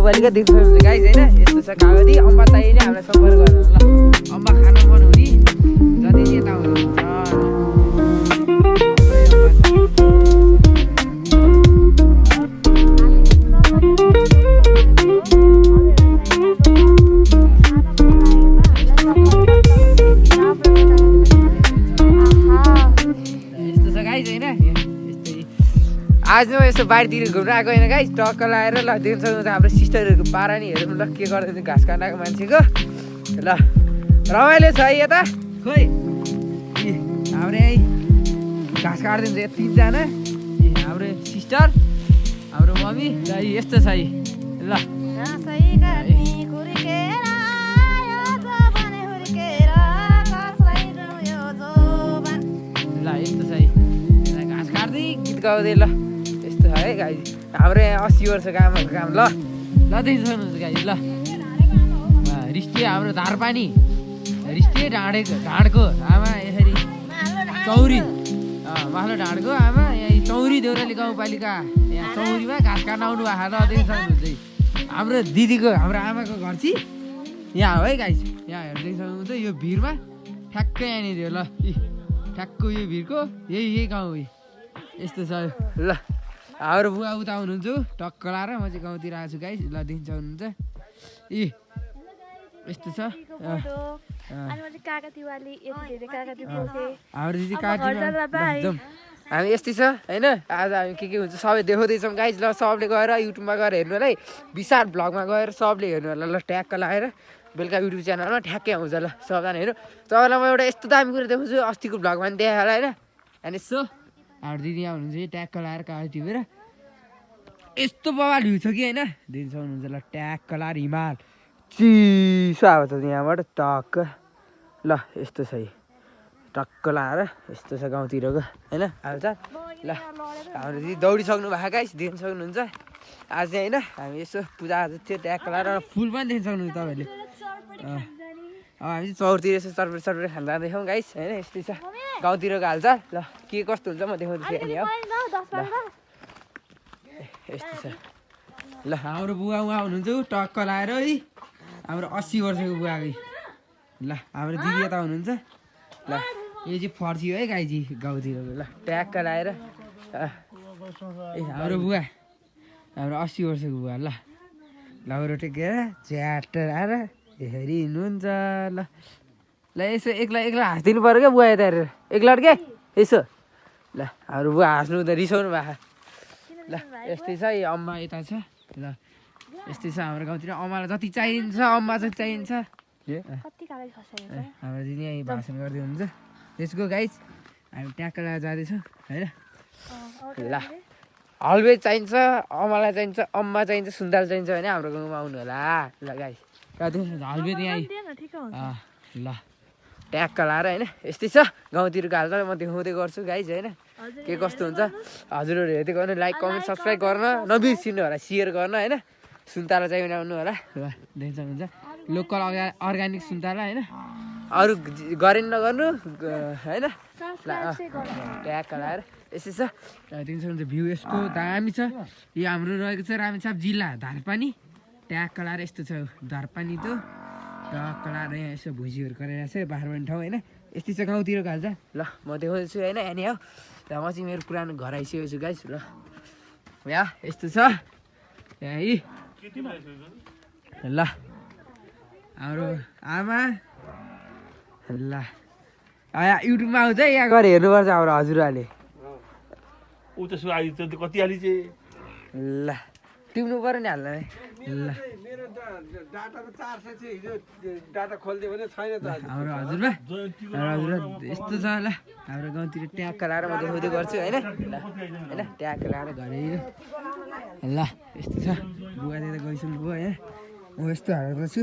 गाउँपालिका देख्न सक्नुहुन्छ गाइस हैन यस्तो छ कागती अम्बा चाहिने हामीलाई सम्पर्क गर्नु ल अम्बा खान मन हुने जति यता हुनुहुन्छ आज म यसो बारीतिर घुम्न आएको होइन गाइस टक्क लगाएर ल देख्न सक्नुहुन्छ हाम्रो सिस्टरहरूको पारा नि हेर्नु ल के गर्दैछ घाँस काट्न आएको मान्छेको ल रमाइलो छ है यता खोइ हाम्रो यही घाँस काट्दिन्छ यो तिनजना हाम्रो सिस्टर हाम्रो मम्मी र यस्तो छ है ल ल यस्तो छ है घाँस काट्दै गीत गाउँदै ल है गाइस हाम्रो यहाँ 80 वर्षको आमाको काम ल देख्न सक्नुहुन्छ गाइस ल रिस्टे हाम्रो धारपानी रिस्टे ढाँडको आमा यसरी चौरी माथलो ढाँडको आमा यहाँ चौरी देउराली गाउँपालिका यहाँ चौरीमा घाँस काट्न आउनु भएको ल देख्न सक्नुहुन्छ हाम्रो दिदीको हाम्रो आमाको घर चाहिँ यहाँ हो है गाइस यहाँ हेर्नु देख्न सक्नुहुन्छ यो भिरमा ठ्याक्कै यहाँनिर ल ठ्याक्क यो भिरको यही गाउँ हो यस्तो छ ल हाम्रो बुवा उता हुनुहुन्छ टक्क लाएर म चाहिँ गाउँतिर आएको छु गाइस ल देख्न सक्नुहुन्छ यस्तो छ हाम्रो दिदी हामी यस्तै छ होइन आज हामी के हुन्छ सबै देखाउँदैछौँ गाइस ल सबले गएर युट्युबमा गएर हेर्नु होला है विशाल भ्लगमा गएर सबले हेर्नु होला ल ट्याक्क लगाएर बेलुका युट्युब च्यानलमा ठ्याक्कै आउँछ ल सबजना हेर्नु तपाईँलाई म एउटा यस्तो दामी कुरो देखाउँछु अस्तिको भ्लगमा पनि देखाएँ होला होइन अनि यसो हाम्रो दिदी यहाँ हुनुहुन्छ ट्याक्क लगाएर कागज टिपेर यस्तो बवाल भ्यू छ कि होइन दिदी सक्नुहुन्छ ल ट्याक्क लगाएर हिमाल चिसो आएको छ यहाँबाट टक्क ल यस्तो छ टक्क लगाएर यस्तो छ गाउँतिरको होइन हाल्छ ल हाम्रो दिदी दौडिसक्नु भएको गाइस देख्न सक्नुहुन्छ आज चाहिँ होइन हामी यसो पूजा आज थियो ट्याक्क लगाएर फुल पनि देख्न सक्नुहुन्छ तपाईँहरूले अब हामी चाहिँ चौरतिर यसो सर्फेर खान जाँदैछौँ गाइस होइन यस्तै छ गाउँतिरको हाल्छ ल के कस्तो हुन्छ म देखाउँदैछु नि हो यस्तो छ ल हाम्रो बुवा उहाँ हुनुहुन्छ टक्क लगाएर है हाम्रो 80 वर्षको बुवा ल हाम्रो दिदी यता हुनुहुन्छ ल यो चाहिँ फर्सी हो है गाईजी गाउँतिरको ल ट्याक्क लगाएर हाम्रो बुवा हाम्रो 80 वर्षको बुवा ल लाउरो टेकेर च्याट आएर यसरी हिँड्नुहुन्छ ल ल यसो एक्ला हाँसिदिनु पऱ्यो क्या बुवा यता हेरेर एक्ला के यसो ल हाम्रो बुवा हाँस्नु त रिसाउनु भएको ल यस्तै छ यो अम्मा यता छ ल यस्तै छ हाम्रो गाउँतिर अम्मालाई जति चाहिन्छ अम्मा जति चाहिन्छ हाम्रो दिदी यहीँ भाषण गर्दै हुनुहुन्छ त्यसको गाइस हामी ट्याक्क लगाएर जाँदैछौँ होइन ल हलवे चाहिन्छ अम्मालाई चाहिन्छ अम्मा चाहिन्छ सुन्दाल चाहिन्छ भने हाम्रो गाउँमा आउनु होला ल गाइस हलवे त्यहाँ ल ट्याक्क लाएर होइन यस्तै छ गाउँतिरको हाल त म देखाउँदै गर्छु गाइस होइन के कस्तो हुन्छ हजुरहरू हेर्दै गर्नु लाइक कमेन्ट सब्सक्राइब गर्न नबिर्सिनु होला सेयर गर्न होइन सुन्तला चाहिँ भने आउनु होला ल देख्न सक्नुहुन्छ लोकल अर्ग्यानिक सुन्तला होइन अरू गरेन नगर्नु होइन ट्याक्क लाएर यस्तै छ देख्न सक्नुहुन्छ भ्यू यसको दामी छ यो हाम्रो रहेको छ रामेछाप जिल्ला धारपानी ट्याक्क लाएर यस्तो छ धारपानी त टक्क लाएर यहाँ यसो भुइँजीहरू गरिरहेको छ बाख्राबारी ठाउँ होइन यस्तै छ गाउँतिरको हाल्छ ल म देखाउँदैछु होइन यहाँनिर हो र म चाहिँ मेरो पुरानो घर आइसकेको छु गाइस ल यहाँ यस्तो छ यहाँ ल हाम्रो आमा ल यहाँ युट्युबमा आउँछ यहाँ गएर हेर्नुपर्छ हाम्रो हजुरआले ल टिप्नु पऱ्यो नि हाल्न ल हाम्रो हजुरमा यस्तो छ ल हाम्रो गाउँतिर ट्याक्क लगाएर म देखाउँदै गर्छु होइन होइन ट्याक्क लगाएर घरै ल यस्तो छ बुवा दिएर गइसक्नु भयो होइन म यस्तो हालेको छु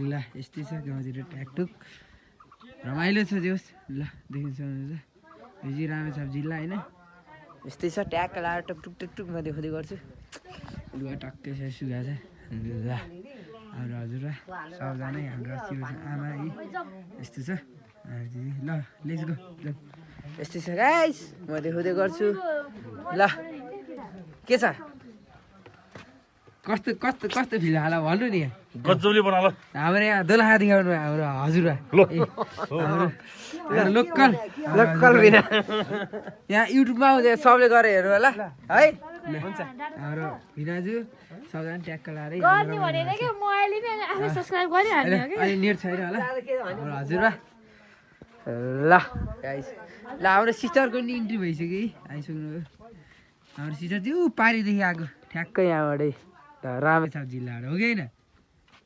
ल यस्तै छ गाउँतिर ट्याकटुक रमाइलो छ जोस् ल देख्न सक्नुहुन्छ यो चाहिँ रामेछाप जिल्ला होइन यस्तै छ ट्याक्क लगाएर टुकटुक म देखाउँदै गर्छु लुगा टक्कै छ सुगा छ ल हाम्रो हजुर सबजना हाम्रो आमा यस्तो छ ल लेट्स गो यस्तै छ गाइस म देखाउँदै गर्छु ल के छ कस्तो कस्तो कस्तो फिल होला भन्नु नि गजबले बना ल हाम्रो यहाँ दोलखा देखाउनु हाम्रो हजुरबा हाम्रो लोकल लोकल बिना यहाँ युट्युबमा आउँछ सबले गरेर हेर्नु होला है हुन्छ हाम्रो भिनाजु सबजना ट्याक्क लाएर गर्ने भनेन के म अहिले नै आफै सब्स्क्राइब गरिहाल्ने हो के अहिले नेट छैन होला हाम्रो हजुरबा ल गाइस ल हाम्रो सिस्टरको नि इन्ट्री भइसक्यो है आइसक्नु हाम्रो सिस्टर त्यो पारीदेखि आएको ठ्याक्कै यहाँबाटै रामेछाप जिल्लाबाट हो कि होइन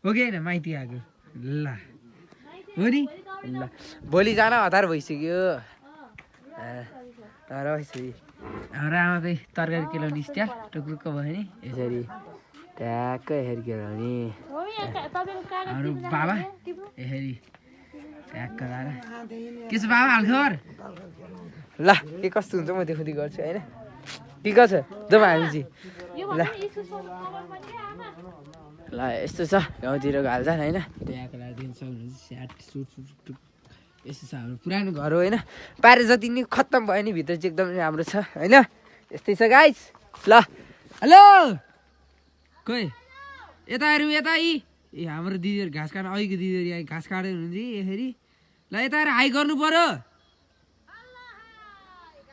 हो कि होइन माइती आएको ल हो नि ल भोलि जान हतार भइसक्यो र हाम्रो आमा चाहिँ तरकारी केलाउने स्ट्या टुक्रुक्क भयो नि यसरी ट्याक्कै यसरी केलाउने हाम्रो बाबा यसरी ट्याक्क लाएर के छ बाबा हालखबर ल के कस्तो हुन्छ म देखाउँदै गर्छु होइन ठिक छ जाउँ हामी चाहिँ ल ल यस्तो छ गाउँतिरको हालचाल होइन ट्याक्क लाएर दिन सक्नुहुन्छ स्याट सुट सुट यस्तो छ हाम्रो पुरानो घर हो होइन बाहिर जति नि खत्तम भयो नि भित्र चाहिँ एकदम राम्रो छ होइन यस्तै छ गाइस ल हेलो खोइ यताहरू यता यी ए हाम्रो दिदीहरू घाँस काट्न अहिलेको दिदीहरू यहाँ घाँस काट्दै हुनुहुन्छ यसरी ल यताहरू हाई गर्नु पर्यो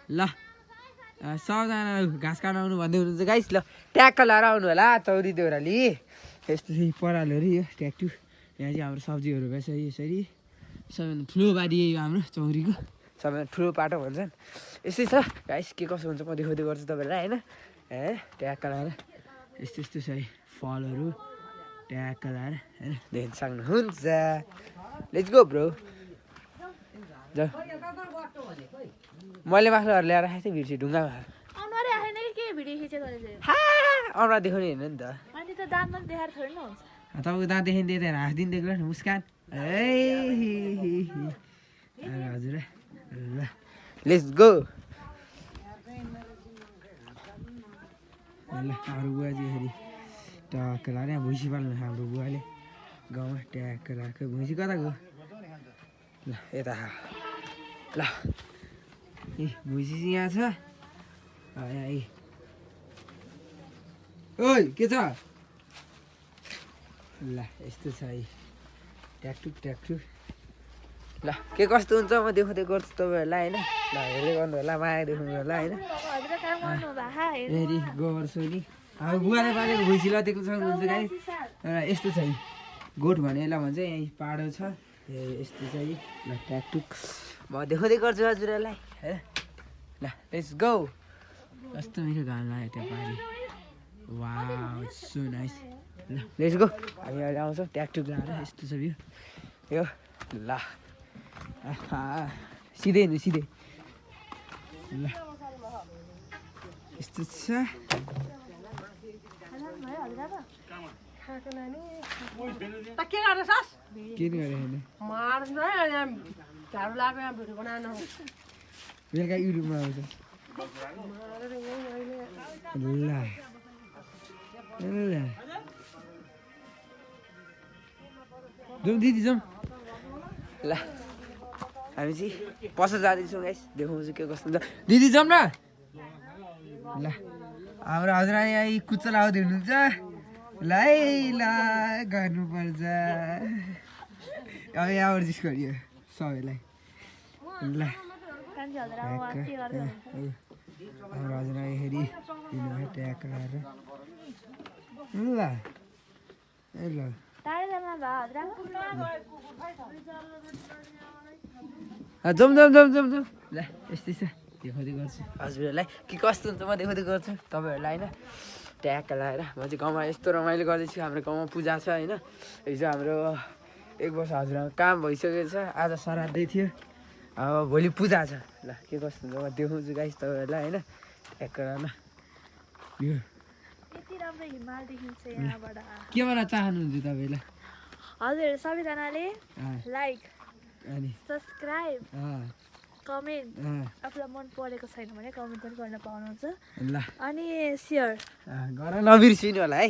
ल सबजना घाँस काट्न आउनु भन्दै हुनुहुन्छ गाइस ल ट्याक्क लाएर आउनु होला चौरी देउराली यस्तो चाहिँ परालहरू यो ट्याक्टु यहाँ चाहिँ हाम्रो सब्जीहरू भएछ यसरी सबैभन्दा ठुलो बारी यो हाम्रो चौरीको सबैभन्दा ठुलो पाटो भन्छन् यस्तै छ गाइस के कसो हुन्छ म देखाउँदै गर्छु तपाईँहरूलाई होइन ए ट्याक्क लाएर यस्तो यस्तो छ है फलहरू ट्याक्क लाएर होइन देख्न सक्नुहुन्छ लेट्स गो ब्रो जाऊ मैले मासुहरू ल्याएर खाएको थिएँ बिर्सेँ ढुङ्गामा अनुहार देखाउने होइन नि त तपाईँको दाँत देखिँदै यता हाँस्दिनु देख्नु न मुस्कान हजुर ल लेट्स गो ल हाम्रो बुवा चाहिँ यसरी टक्क लाएर यहाँ भुइँसी पाल्नु हाम्रो बुवाले गाउँमा ट्याक्क लगाएको भुइँसी कता गयो ल यता ल ए भुइँसी चाहिँ यहाँ छ यहाँ ए ओइ के छ ल यस्तो छ है ट्याक्टुक ट्याक्टुक ल के कस्तो हुन्छ म देखाउँदै गर्छु तपाईँहरूलाई होइन ल हेर्दै गर्नु होला माया देखाउनु होला होइन फेरि गोबर सोनी अब बुवाले पालेको भुइँसी ल देख्नु सक्नुहुन्छ गाई यस्तो छ है गोठ भने यसलाई भन्छ यहीँ पाडो छ यस्तो छ है ल ट्याक्टुक म देखाउँदै गर्छु हजुरहरूलाई होइन ल लेट्स गो कस्तो मिठो घाम लाग्यो त्यो पानी वाउ सो नाइस ल लेट्स गो हामी अहिले आउँछौँ ट्याक्टुक लाएर यस्तो छ भ्यू यो ल सिधै हिँड्नु सिधै ल यस्तो छ बेलुका युट्युबमा आउँछ ल जाउँ दिदी जाउँ ल हामी चाहिँ पस जाँदैछौँ गाइस देखाउँछु के कस्तो हुन्छ दिदी जाउँ न ल हाम्रो हजुर यहाँ कुच्चा लाउँदै हुनुहुन्छ ल है ल गर्नुपर्छ अब यहाँबाट जिस्करियो सबैलाई ल हाम्रो हजुर हेरी दिनुभयो ट्याक लगाएर ल ए ल जाउँ जाउँ जाउँ जाउँ जाउँ ल यस्तै छ देखाउँदै गर्छु हजुरहरूलाई के कस्तो हुन्छ म देखाउँदै गर्छु तपाईँहरूलाई होइन ट्याक्क लगाएर म चाहिँ गाउँमा यस्तो रमाइलो गर्दैछु हाम्रो गाउँमा पूजा छ होइन हिजो हाम्रो 1 वर्ष हजुरआमा काम भइसकेको छ आज श्राद्धै थियो अब भोलि पूजा छ ल के कस्तो हुन्छ म देखाउँछु गाइस तपाईँहरूलाई होइन ट्याक्क लगाएर यो के गर्न चाहनुहुन्छ तपाईँलाई हजुर सबैजनाले लाइक अनि सब्स्क्राइब कमेन्ट आफूलाई मन परेको छैन भने कमेन्ट पनि गर्न पाउनुहुन्छ ल अनि सेयर गर्न नबिर्सिनु होला है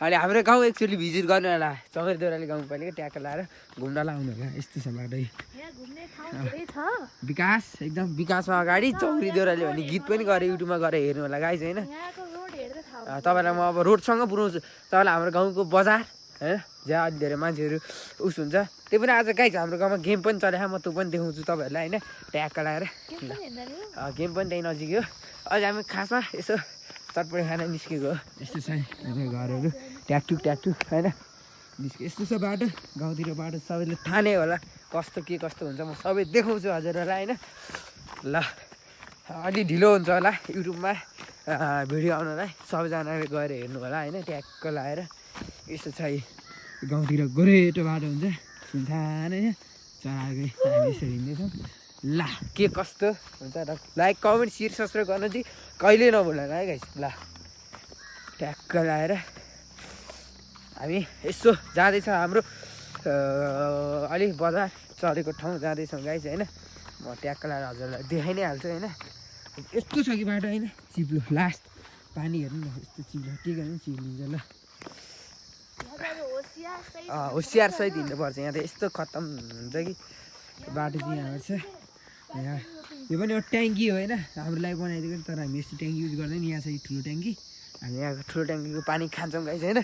अनि हाम्रो गाउँ एक्चुअली भिजिट गर्नु होला चौरी देउराली गाउँपालिका ट्याक्क लाएर घुम्न लाउनु होला यस्तो छ बाटो यहाँ घुम्ने ठाउँ धेरै छ विकास एकदम विकासमा अगाडि चौरी देउराली भन्ने गीत पनि गरे युट्युबमा गएर हेर्नु होला गाइस होइन यहाँको रोड हेर्दै थाहा तपाईँलाई म अब रोडसँग पुऱ्याउँछु तपाईँलाई हाम्रो गाउँको बजार होइन जहाँ अलि धेरै मान्छेहरू उस हुन्छ त्यो पनि आज गाइज हाम्रो गाउँमा गेम पनि चलेको म त्यो पनि देखाउँछु तपाईँहरूलाई होइन ट्याक्क लगाएर गेम पनि त्यहीँ नजिक हो अहिले हामी खासमा यसो चटपटी खाना निस्केको हो यस्तो छ घरहरू ट्याकटुक होइन यस्तो छ बाटो गाउँतिर बाटो सबैले थाहा नै होला कस्तो के कस्तो हुन्छ म सबै देखाउँछु हजुरहरूलाई होइन ल अलि ढिलो हुन्छ होला युट्युबमा भिडियो आउनलाई सबैजनाले गएर हेर्नु होला होइन ट्याक्क लगाएर यस्तो छ गाउँतिर गोरेटो बाटो हुन्छ सुनसान होइन चराकै हामी यसरी हिँड्दैछौँ ल के कस्तो हुन्छ र लाइक कमेन्ट सेयर सब्सक्राइब गर्नु चाहिँ कहिले नभुल्नु है गाइस ल ट्याक्क लगाएर हामी यसो जाँदैछ हाम्रो अलिक बजार चलेको ठाउँ जाँदैछौँ गाइस होइन म ट्याक्क लगाएर हजुरलाई देखाइ नै हाल्छु होइन यस्तो छ कि बाटो होइन चिप्लो लास्ट पानी हेर्नु न यस्तो चिप्लो के गर्नु चिप्लिन्छ ल होसियार सहित हिँड्नुपर्छ यहाँ त यस्तो खत्तम हुन्छ कि बाटो चाहिँ यहाँ छ यहाँ यो पनि एउटा ट्याङ्की हो होइन हाम्रो लागि बनाइदिएको तर हामी यस्तो ट्याङ्की युज गर्दैन यहाँ छ ठुलो ट्याङ्की हामी यहाँ ठुलो ट्याङ्कीको पानी खान्छौँ गाइस होइन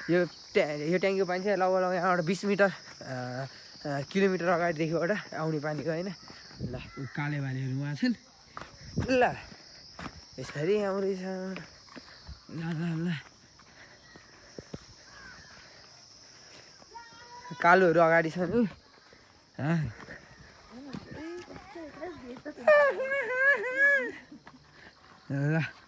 यो ट्याङ्कीको पानी चाहिँ लगभग यहाँबाट 20 किलोमिटर अगाडिदेखिबाट आउने पानीको होइन ल काले भालेहरू उहाँ छन् ल यसरी आउँदैछ ल ल ल कालोहरू अगाडि छन् ल